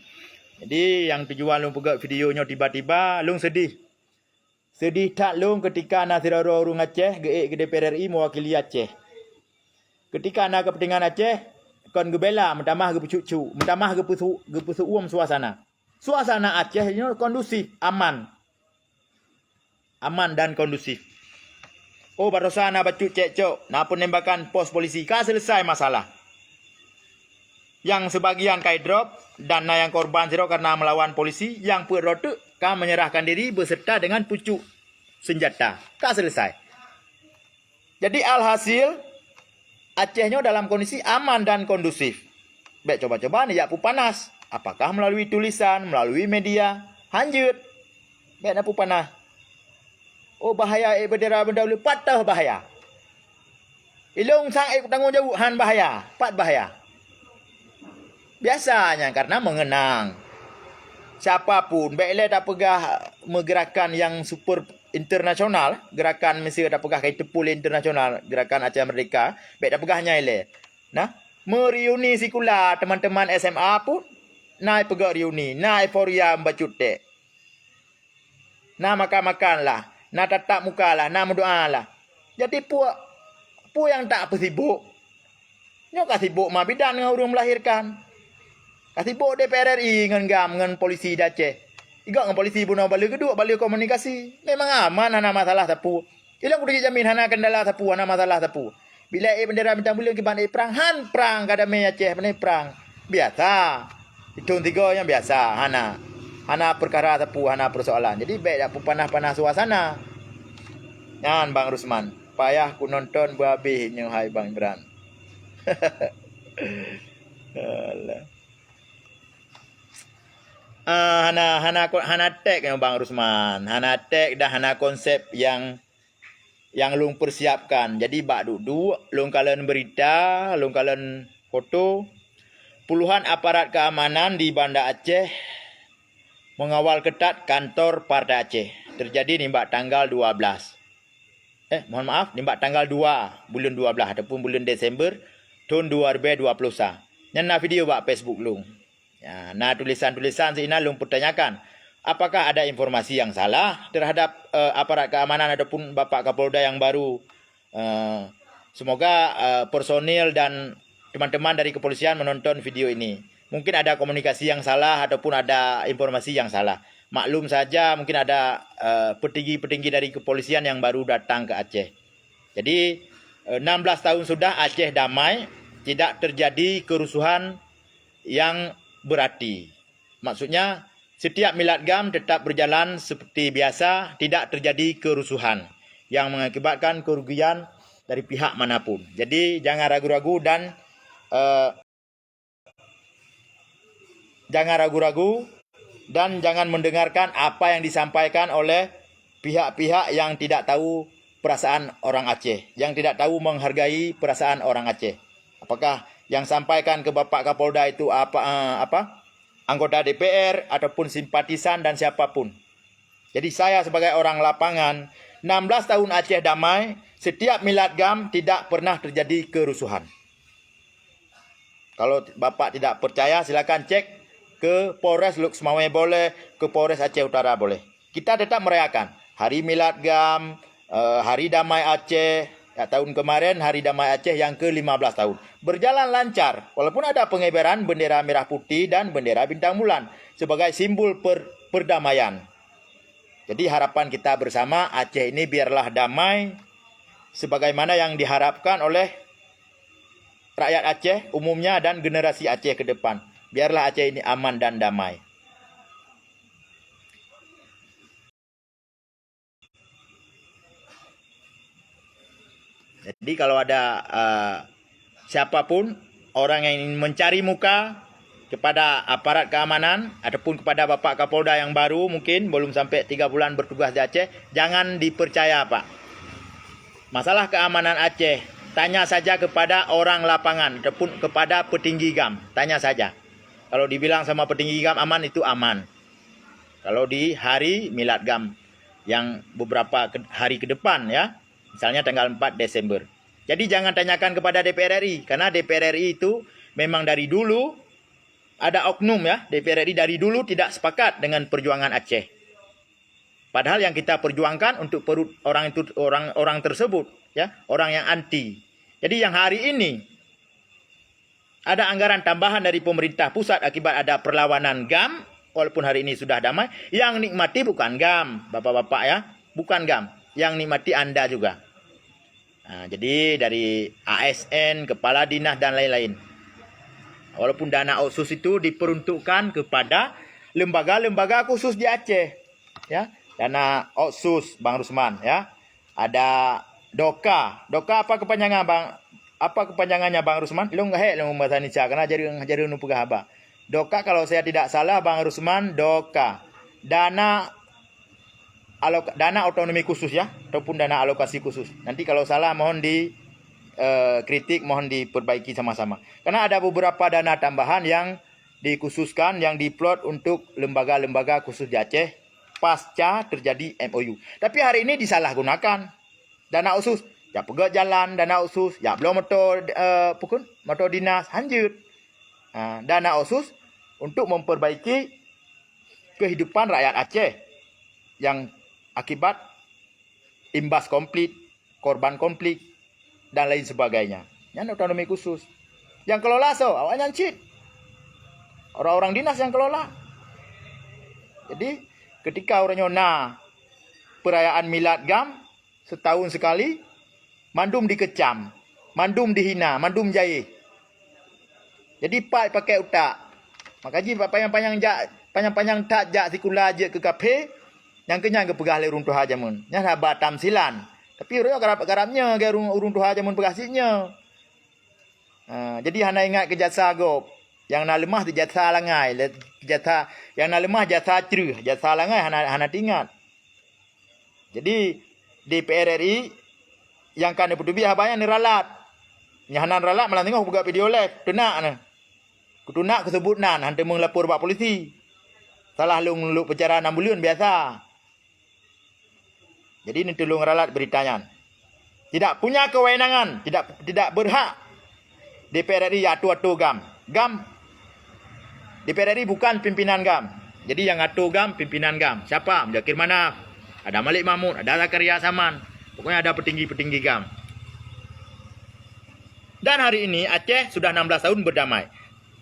Jadi nyang tujuan lôn peugét video nyoe tiba-tiba, lôn seudeh. Seudeh that lôn keutika na sidroe-droe ureuëng Aceh geuék keu D P R R I meuwakili Aceh. Keutika na keupeuntengan Aceh, kon geubela, meutamah geupeucuk-cuk, meutamah geupeusu-, geupeuseuuem suasana. Suasana Aceh nyoe kondusif, aman. Aman dan kondusif. Oh, barosa na bacut cekcok, na penembakan pos polisi, ka selesai masalah. Nyang sebagian ka idrop dan na nyang korban sidroe karena melawan polisi, nyang peuet droe teuk ka menyerahkan diri beserta dengan pucuk senjata. Ka selesai. Jadi alhasil, Aceh nyoe dalam kondisi aman dan kondusif. Bék coba-coba neujak peupanas. Apakah melalui tulisan, melalui media? Han jeuet. Bék na peupanas. Oh, bahaya ék bendera benda ulée, pat toh bahaya. Ilong sang ék tanggong jaweueb, han bahaya, pat bahaya. Biasa nyan karena mengenang. Siapa pun, bék lé tapeugah meugeurakan nyang super internasional, geurakan miseue tapeugah ka jiteupeue lé internasional, geurakan Aceh Merdeka, bék tapeugah nyan ilée. Nah, meuriuni sikula teman-teman S M A pun na peugah riuni, na euforia bacut ték. Na makan-makan lah, na tatap muka lah, na meudoa lah. Jadi peue, peue nyang tak peusibok? Nyoe ka sibok ma bidan ngon ureuëng melahirkan. Ka sibok D P R R I ngon GAM ngon polisi di Aceh. Igoe ngon polisi bunoe baleue geuduek, baleue komunikasi. Memang aman, hana masalah sapeue. Ilong kuteujak jamin hana kendala sapeue, hana masalah sapeue. Bila ék bendera bintang buleuen kiban ék prang, han prang ka damé Aceh, pane prang. Biasa. Ithong tiga nyang biasa, hana. Hana perkara sapeue, hana persoalan. Jadi bék dak peupanah-panah suasana. Nyan Bang Rusman, payah kunonton beuhabéh nyoe hai Bang Imran. Alah. Ah, hana, hana ko-, hana tek nyoe Bang Rusman. Hana tek dan hana konsep nyang, nyang lôn persiapkan. Jadi bak duek-duek lôn kalon berita, lôn kalon foto. Puluhan aparat keamanan di Banda Aceh mengawal ketat kantor Partai Aceh. Terjadi nibak tanggal dua belas. Eh, mohon maaf, nibak tanggal dua buleuen dua belas ataupun buleuen Desember thon dua ribu dua puluh sa. Nyan na video bak Facebook lôn. Ya, na tulisan-tulisan sinan lôn pertanyakan, apakah ada informasi yang salah terhadap, eh, aparat keamanan ataupun Bapak Kapolda yang baru? Eh, semoga, eh, personil dan teman-teman dari kepolisian menonton video ini. Mungkin ada komunikasi yang salah ataupun ada informasi yang salah. Maklum saja, mungkin ada, eh, petinggi-petinggi dari kepolisian yang baru datang ke Aceh. Jadi, eh, enam belas tahun sudah Aceh damai, tidak terjadi kerusuhan yang berarti. Maksudnya, setiap milad GAM tetap berjalan seperti biasa, tidak terjadi kerusuhan yang mengakibatkan kerugian dari pihak manapun. Jadi, jangan ragu-ragu dan, eh, jangan ragu-ragu dan jangan mendengarkan apa yang disampaikan oleh pihak-pihak yang tidak tahu perasaan orang Aceh, yang tidak tahu menghargai perasaan orang Aceh. Apakah yang sampaikan ke Bapak Kapolda itu apa, eh, apa? Anggota D P R ataupun simpatisan dan siapapun. Jadi saya sebagai orang lapangan, enam belas tahun Aceh damai, setiap milad GAM tidak pernah terjadi kerusuhan. Kalau Bapak tidak percaya, silakan cek ke Polres Lhokseumawe boleh, ke Polres Aceh Utara boleh. Kita tetap merayakan Hari Milad GAM, eh, Hari Damai Aceh. Ya, tahun kemarin Hari Damai Aceh yang ke lima belas tahun. Berjalan lancar, walaupun ada pengibaran bendera merah putih dan bendera bintang bulan sebagai simbol per-, perdamaian. Jadi harapan kita bersama, Aceh ini biarlah damai sebagaimana yang diharapkan oleh rakyat Aceh umumnya dan generasi Aceh ke depan. Biarlah Aceh ini aman dan damai. Jadi kalau ada, eh, siapa pun orang yang ingin mencari muka kepada aparat keamanan ataupun kepada Bapak Kapolda yang baru, mungkin belum sampai tiga bulan bertugas di Aceh, jangan dipercaya, Pak. Masalah keamanan Aceh, tanya saja kepada orang lapangan ataupun kepada petinggi GAM, tanya saja. Kalau dibilang sama petinggi GAM aman, itu aman. Kalau di hari milad GAM yang beberapa ke-, hari ke depan, ya, misalnya tanggal empat Desember. Jadi jangan tanyakan kepada D P R R I, karena D P R R I itu memang dari dulu ada oknum, ya, D P R R I dari dulu tidak sepakat dengan perjuangan Aceh. Padahal yang kita perjuangkan untuk perut orang itu, orang, orang tersebut, ya, orang yang anti. Jadi yang hari ini ada anggaran tambahan dari pemerintah pusat akibat ada perlawanan GAM, walaupun hari ini sudah damai, yang nikmati bukan GAM, Bapak-bapak, ya, bukan GAM, yang nikmati Anda juga. Nah, jadi dari A S N, kepala dinas dan lain-lain. Walaupun dana otsus itu diperuntukkan kepada lembaga-lembaga khusus di Aceh, ya, dana otsus, Bang Rusman, ya. Ada DOKA. DOKA apa kepanjangan, Bang? Apa kepanjangannya, Bang Rusman? Lôn gahek lôn bahasa Indonesia, karena jadi, jadi lôn peugah haba. DOKA, kalau saya tidak salah, Bang Rusman, DOKA. Dana alok-, dana otonomi khusus ya, ataupun dana alokasi khusus. Nanti kalau salah mohon di, eh, kritik, mohon diperbaiki sama-sama. Karena ada beberapa dana tambahan yang dikhususkan, yang diplot untuk lembaga-lembaga khusus di Aceh pasca terjadi M O U. Tapi hari ini disalahgunakan. Dana khusus, jak peugöt jalan, dana khusus, jak bloe moto, eh, pukon, moto dinas, hanjeuet. Ha, dana khusus untuk memperbaiki kehidupan rakyat Aceh yang akibat imbas konflik, korban konflik, dan lain sebagainya. Nyan otonomi khusus. Yang kelola soe? Awak nyan cit. Orang-orang dinas yang kelola. Jadi, ketika uroe nyoe na perayaan milad GAM, setahun sekali, mandum dikecam, mandum dihina, mandum jayeh. Jadi pat pakai utak. Maka jih panyang-panyang jak, panyang-panyang that jak sikula jeuet keu kaphé, nyang keu nyan geupeugah lé ureuëng tuha jameun. Nyan haba tamsilan. Tapi uroe nyoe karab-karab nyoe gaya ureuëng, ureuëng tuha jameun peugah cit nyoe. Ha, jadi hana ingat keu jasa gob. Nyang na leumah di jasa langai, le-, jasa, nyang na leumah jasa creueh, jasa langai hana, hana teuingat. Jadi, D P R R I nyang ka neupeutubi haba nyan neuralat. Nyang hana neuralat malah teungoh peugah video live, teunak na. Kuteunak kuseubut nan, han teumé lapor bak polisi. Salah lôn lôn peucara nam buleuen biasa. Jadi, neutulông ralat beurita nyan. Tidak punya kewenangan, tidak, tidak berhak D P R R I atur-atur GAM. GAM, D P R R I bukan pimpinan GAM. Jadi, yang atur GAM, pimpinan GAM. Siapa? Muzakir Manaf, ada Malik Mahmud, ada Zakaria Saman. Pokoknya ada petinggi-petinggi GAM. Dan hari ini Aceh sudah enam belas tahun berdamai.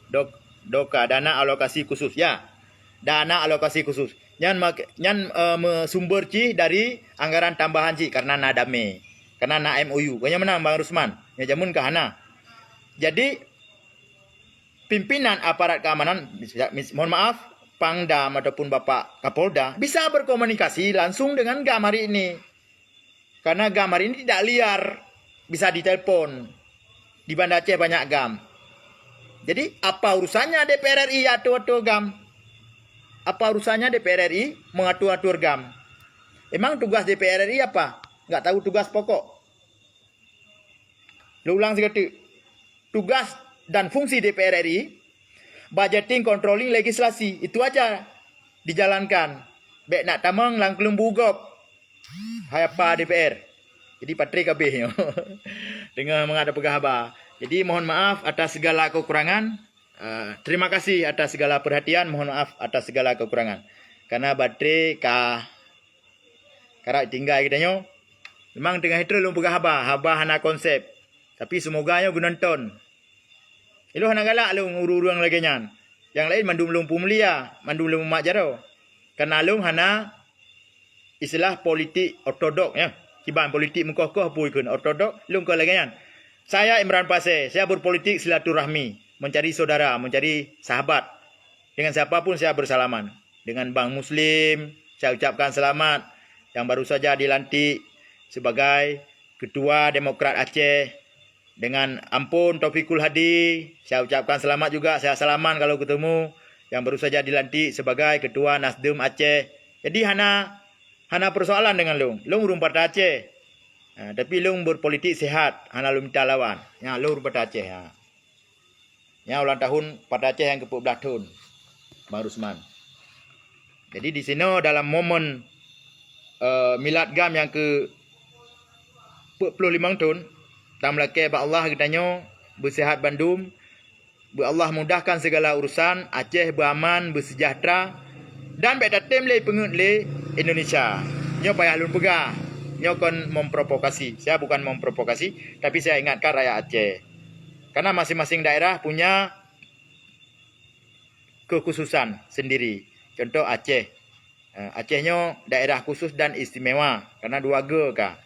Dok-, doka dana alokasi khusus, ya. Dana alokasi khusus. Nyan mak-, nyan, eh, meusumber cih dari anggaran tambahan cih karena na damé, karena na M O U. Bukannya menang Bang Rusman. Nyan jameun ka hana. Jadi, pimpinan aparat keamanan, mis-, mis-, mohon maaf, Pangdam ataupun Bapak Kapolda bisa berkomunikasi langsung dengan GAM hari ini. Karena GAM hari ini tidak liar, bisa ditelepon. Di Banda Aceh banyak GAM. Jadi, apa urusannya D P R R I atur-atur GAM? Apa urusannya D P R R I mengatur-atur GAM? Emang tugas D P R R I apa? Nggak tahu tugas pokok. Lôn ulang sigoe teuk. Tugas dan fungsi D P R R I, budgeting, controlling, legislasi. Itu aja dijalankan. Bèk nak tamong lam keuleueng bu gob. Hai apa D P R. Jadi, patré kabeh nyoe. Teungoh mangat peugah haba. Jadi, mohon maaf atas segala kekurangan. Eh, terima kasih atas segala perhatian. Mohon maaf atas segala kekurangan. Karena baterai ka, karap tinggai geutanyoe. Memang teungoh trön lôn peugah haba. Haba hana konsep. Tapi, semoga nyoe geunonton. Ilôn hana galak lôn ureuëng-ureuëng lagée nyan. Nyang laén mandum lôn peumulia, mandum lôn mumat jaroe. Karena lôn hana istilah politik ortodok, ya. Kiban politik meukoh-koh peue kheun ortodok, lôn kon lagée nyan. Saya Imran Pasé, saya berpolitik silaturahmi, mencari saudara, mencari sahabat. Dengan siapa pun saya bersalaman. Dengan Bang Muslim, saya ucapkan selamat yang baru saja dilantik sebagai Ketua Demokrat Aceh. Dengan Ampon Taufikul Hadi, saya ucapkan selamat juga. Saya salaman kalau ketemu yang baru saja dilantik sebagai Ketua Nasdem Aceh. Jadi hana, hana persoalan dengan lôn. Lôn ureuëng Partai Aceh. Ha, tapi lôn berpolitik sehat, hana lôn minta lawan. Ya, lôn ureuëng Partai Aceh. Ha. Nyan ulang tahun Partai Aceh nyang keupeuet blaih thon, Bang Rusman. Jadi di sinoe dalam momen, eh, milad GAM nyang keupeuet ploh limong thon, tameulakée bak Allah geutanyoe beusehat bandum, beu Allah mudahkan segala urusan, Aceh beuaman, beusejahtera, dan bék tatem lé peungeuet lé Indonesia. Nyoe payah lôn peugah, nyoe kon memprovokasi. Saya bukan memprovokasi, tapi saya ingatkan rakyat Aceh. Karena masing-masing daerah punya kekhususan sendiri. Contoh Aceh. Eh, Aceh nyoe daerah khusus dan istimewa karena dua ge ka.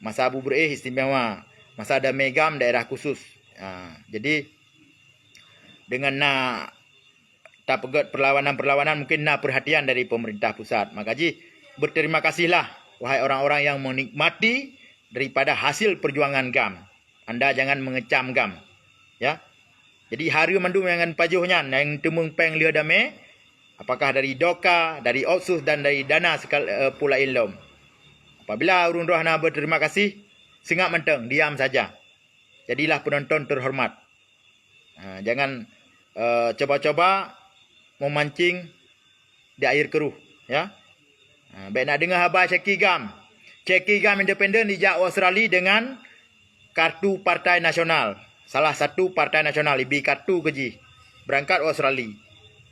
Masa Abu Beureueh istimewa, masa damé GAM daerah khusus. Ha, jadi dengan na tapeugét perlawanan-perlawanan mungkin na perhatian dari pemerintah pusat. Maka jih berterima kasihlah wahai orang-orang yang menikmati daripada hasil perjuangan GAM. Anda jangan mengecam GAM. Ya. Jadi hareuem mandum nyang ngon pajoh nyan, nyang teumeung péng lheueh damé, Apakah dari doka, dari otsus dan dari dana sekal-, eh, pula ilom. Apabila ureuëng droe hana berterima kasih, seungap mantong, diam saja. Jadilah penonton terhormat. Ha, jangan, eh, coba-coba memancing di air keruh, ya. Ha, bék nak deungoe haba Syeki Gam. Syeki Gam independen dijak Australia dengan kartu partai nasional. Salah satu partai nasional, ibi kartu keu jih. Berangkat Australia.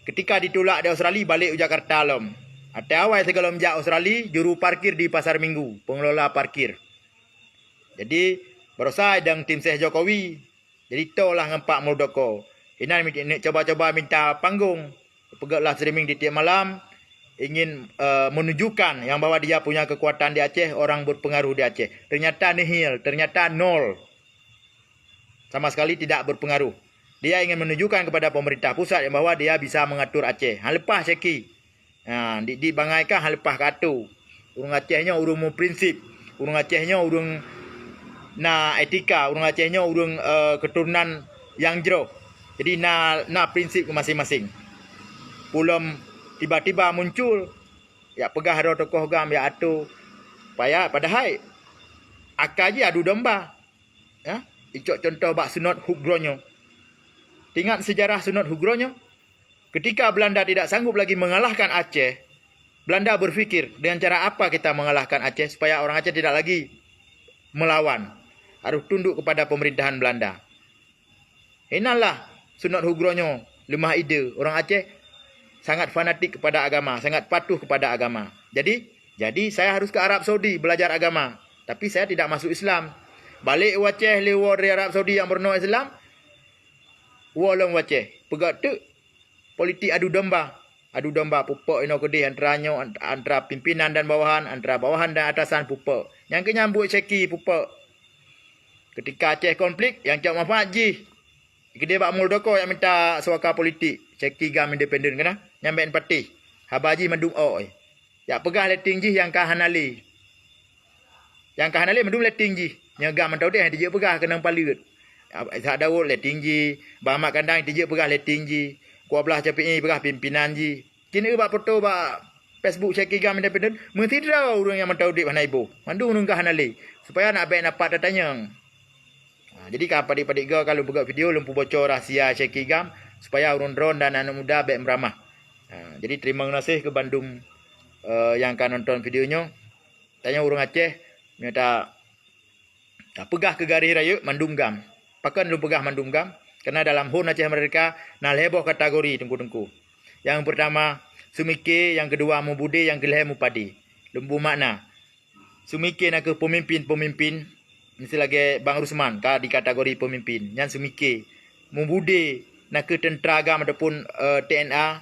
Ketika ditulak di Australia, balik u Jakarta lom. Até awai sigohlom jak Australia, juru parkir di Pasar Minggu, pengelola parkir. Jadi, barosa idong tim ses Jokowi. Jadi, toh lah ngon Pak Muldoko. Inan mi-, ni coba-coba minta panggung. Peugah live streaming di tiap malam, ingin, eh, menunjukkan yang bahwa dia punya kekuatan di Aceh, orang berpengaruh di Aceh. Ternyata nihil, ternyata nol. Sama sekali tidak berpengaruh. Dia ingin menunjukkan kepada pemerintah pusat yang bahwa dia bisa mengatur Aceh. Han leupah Syeki. Ha, di, di bangai ka han leupah keu atoe. Ureuëng Aceh nyoe ureuëng muprinsip. Ureuëng Aceh nyoe ureuëng na etika. Ureuëng Aceh nyoe ureuëng, eh, keturunan nyang jroh. Jadi na, na prinsip keu maséng-maséng. Peulom tiba-tiba muncul, jak peugah droe tokoh Gam, jak atoe. Paya, padahai aka jih adu domba. Ya, icok contoh bak Synod Hugro nyoe. Ingat sejarah Synod Hugro nyoe? Ketika Belanda tidak sanggup lagi mengalahkan Aceh, Belanda berpikir, "Dengan cara apa kita mengalahkan Aceh supaya orang Aceh tidak lagi melawan, harus tunduk kepada pemerintahan Belanda?" Inanlah Synod Hugro nyoe leumah ide. Orang Aceh sangat fanatik kepada agama, sangat patuh kepada agama. Jadi, jadi saya harus ke Arab Saudi belajar agama, tapi saya tidak masuk Islam. Balik u Aceh lé woe dari Arab Saudi nyang meurunoe Islam, woe lom u Aceh. Peugah teuk politik adu domba. Adu domba pupok inoe keudeh antara nyoe, ant-, antara pimpinan dan bawahan, antara bawahan dan atasan pupok. Nyang keu nyan buet Syeki pupok. Ketika Aceh konflik, nyang cok manfaat jih. Keudeh bak Muldoko nyang minta suaka politik, Syeki Gam independen keunan, nyang bék patéh. Haba jih mandum oi. Jak peugah lé ting jih nyang ka hana lé. Nyang ka hana lé mandum lé ting jih. Nyoe Gam mantong deh tijeuet peugah keunong paleuet. Ishak Daud lé ting jih, Bah Mat Kandang tijeuet peugah lé ting jih, Kuak Blah Syafi'i peugah pimpinan jih. Keuneuk bak foto bak Facebook Syeki Gam independen, meusidroe ureuëng nyang mantong udeb hana iboh. Mandum ureuëng ka hana lé. Supaya nak bék na pat tatanyong. Ha, jadi ka padit-padit goe ka lôn peugah video, lôn peubocor rahsia Syeki Gam supaya ureuëng droe dan aneuëk muda bék meuramah. Ha, jadi terima kasih keu bandum, eh, nyang ka nonton video nyoe. Tanyoe ureuëng Aceh, meunyoe ta-, tapeugah keu garéh rayeuk mandum Gam. Pakon lôn peugah mandum Gam? Karena dalam hon Aceh Merdeka na lhée boh kategori teungku-teungku. Nyang peurtama, seumiké, nyang keudua, mubudé, nyang keulhée, mupadé. Lôn beumakna, seumiké na kheueh peumimpén-peumimpén, miseu lagée Bang Rusman ka di kategori peumimpén, nyan seumiké. Mubudé na kheueh teuntra Gam ataupun, eh, T N A,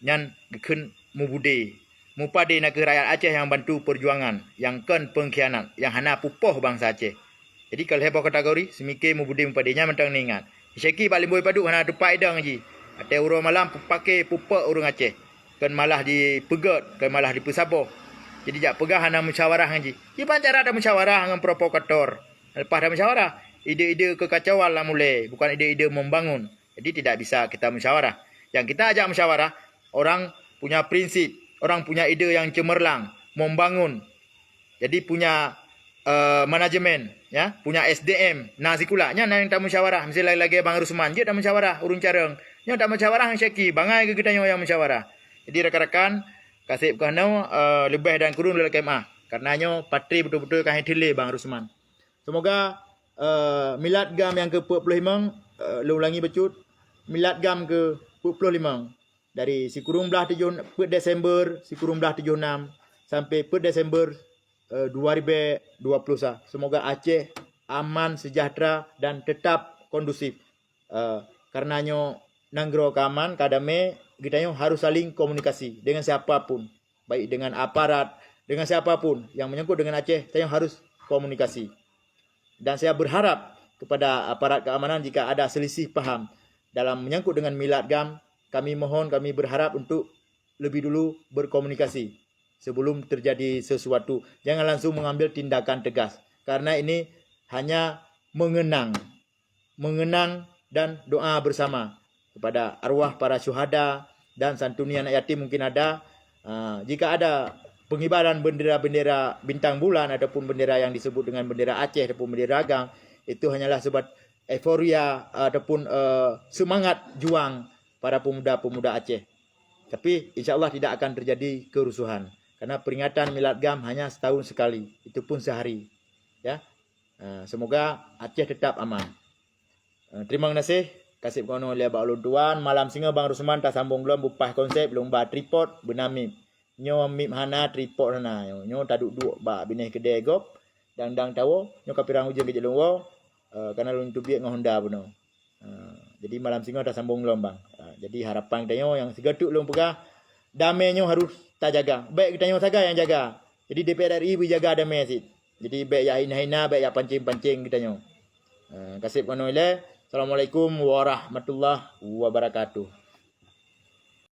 nyan geukheun mubudé. Mupadé na kheueh rakyat Aceh nyang bantu peujuangan, nyang kon peungkhianat, nyang hana pupoh bansa Aceh. Jadi ka lhée boh kategori, seumiké, mubudé, mupadé, nyan mantong neuingat. Syeki bak limboi padub hana teupat idong jih. Watée uroe malam peupaké pupok ureuëng Aceh, kon malah jipeugét, kon malah jipeusaboh. Jadi jak peugah hana musyawarah ngon jih. Kiban cara tamusyawarah ngon provokator? Leupah tamusyawarah, ide-ide keukacauan lam ulée, bukan ide-ide membangun. Jadi tidak bisa kita musyawarah. Yang kita ajak musyawarah, orang punya prinsip, orang punya ide yang cemerlang, membangun. Jadi punya, eh, manajemen, ya, punya S D M. Nah, sikula nyan nyang tamusyawarah. Miseu lagée Bang Rusman, jeuet tamusyawarah ureuëng carong. Nyoe tamusyawarah ngon Syeki, bangai keu geutanyoe nyang musyawarah. Jadi rakan-rakan, kaseb keunoe, eh, leubeh dan kureueng lôn lakée meuah. Karena nyoe patré beutôi-beutôi ka hana teuh lé Bang Rusman. Semoga, eh, milad Gam nyang keu peuet ploh limong, eh, lôn ulangi bacut, milad Gam keu peuet ploh limong. Dari sikureueng blaih tujoh, peuet Desember sikureueng blaih tujoh nam sampai peuet Desember, eh, dua ribée dua puluh sa. Semoga Aceh aman, sejahtera dan tetap kondusif. Eh, karena nyoe nanggroe ka aman, ka damé, geutanyoe harus saling komunikasi dengan siapa pun, baik dengan aparat, dengan siapa pun yang menyangkut dengan Aceh, tanyoe harus komunikasi. Dan saya berharap kepada aparat keamanan, jika ada selisih paham dalam menyangkut dengan milad Gam, kami mohon, kami berharap untuk lebih dulu berkomunikasi sebelum terjadi sesuatu. Jangan langsung mengambil tindakan tegas, karena ini hanya mengenang, mengenang dan doa bersama kepada arwah para syuhada, dan santuni anak yatim mungkin ada. Ah, jika ada pengibaran bendera-bendera bintang bulan ataupun bendera yang disebut dengan bendera Aceh ataupun bendera agam, itu hanyalah sebab euforia ataupun, eh, semangat juang para pemuda-pemuda Aceh. Tapi insya Allah tidak akan terjadi kerusuhan karena peringatan Milad GAM hanya setahun sekali, itu pun sehari. Ya. Eh, semoga Aceh tetap aman. Eh, terima kasih. Kaseb keunoe lé bak ulôn tuan. Malam singoh Bang Rusman tasambong lom bupah konsep lomba tripod beuna mip. Nyoe mip hana, tripod hana. Nyoe, nyoe taduek-duek bak binéh keudè gob. Dang-dang tawoe, nyoe ka pirang ujeuen keu jeuet lôn woe. Eh, karena lôn teubiet ngon Honda bunoe. Eh, jadi malam singoh tasambong lom, Bang. Eh, jadi harapan geutanyoe nyang sigoe teuk lôn peugah, damé nyoe harôh tajaga. Bèk geutanyoe sagai nyang jaga. Jadi D P R R I beu jaga damé cit. Jadi bèk jak hina-hina, bèk jak pancéng-pancéng geutanyoe. Eh, kaseb keunoe ilèe. Assalamualaikum warahmatullahi wabarakatuh.